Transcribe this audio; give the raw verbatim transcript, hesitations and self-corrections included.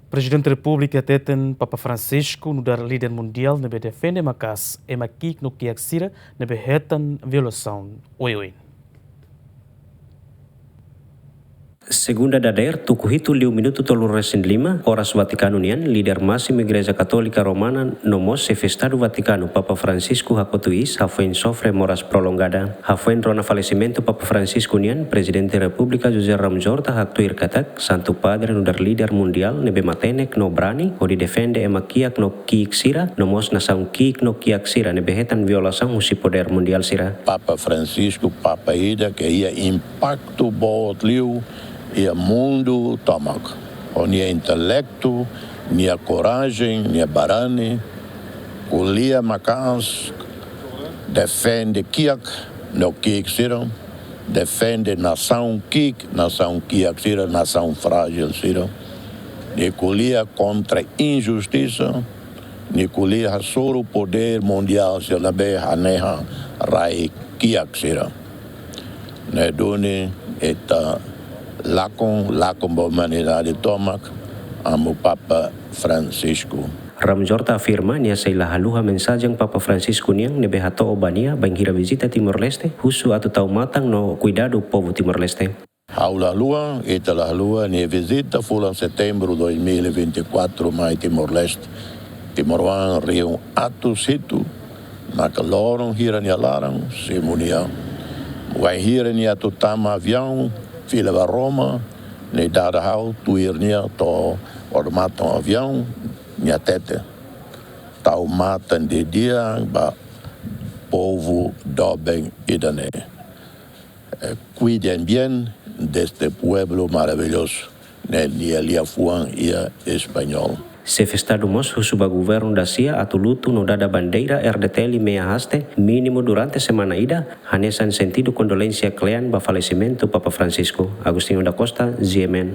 Prezidente Repúblika hateten Papa Francisco nu'udar líder mundiál ne'ebé defende maka'as ema ki'ik no kiak sira ne'ebé hetan violasaun oioin. Segunda dadeer, tuku hitu liu minutu tolu resin lima, oras Vatikanu nian, líder másimu Igreja Katólika Romana no mós Xefe Estadu Vatikanu, Papa Francisco, hakotu iis hafoin sofre moras prolongada. Hafoin rona falesimentu Papa Francisco nian, Prezidente Repúblika José Ramos Horta haktuir katak, Santu Padre nu'udar líder mundiál ne'ebé matenek no brani hodi defende ema kiak no ki'ik sira, no mós nasaun ki'ik no kiak sira ne'ebé hetan violasaun husi podér mundiál sira. Papa Francisco, Papa ida ke iha impaktu boot liu iha mundu tomak. Ho nia intelektu, nia korajen, nia barani, ko'alia maka'as, defende kiak no ki'ik sira, defende nasaun ki'ik, nasaun kiak sira, nasaun frájil sira. Nia ko'alia kontra injustisa, nia ko'alia hasoru podér mundiál sira ne'ebé hanehan rai kiak sira. Ne'e duni ita lakon, lakon ba umanidade tomak, amu Papa Francisco. Ramos Horta afirma, nia sei la haluha mensajen Papa Francisco nian ne'ebé hato'o ba nia bainhira vizita Timor-Leste, husu atu tau matan no kuidadu povu Timor-Leste. Ha'u la haluha, ita la haluha nia vizita fulan Setembru dois mil e vinte e quatro mai Timor-Leste. Timoroan rihun atus hitu, maka loron hira nia laran, simu nia. Wainhira nia atu tama aviaun, fila ba Roma, nia dada ha'u tuir nia to'o odamatan aviaun, nia hatete: Tau matan didi'ak ba povu doben ida-ne'e. Eh, cuiden bien de este pueblo maravilloso. Ne'e nia liafuan iha Español. Xefe Estadu mós husu ba governu dasia atu lutu no dada bandeira R D T L meia haste, mínimu durante semana ida, hanesan sentidu kondolénsia kle'an ba falesimentu Papa Francisco. Agostinho da Costa, G M N.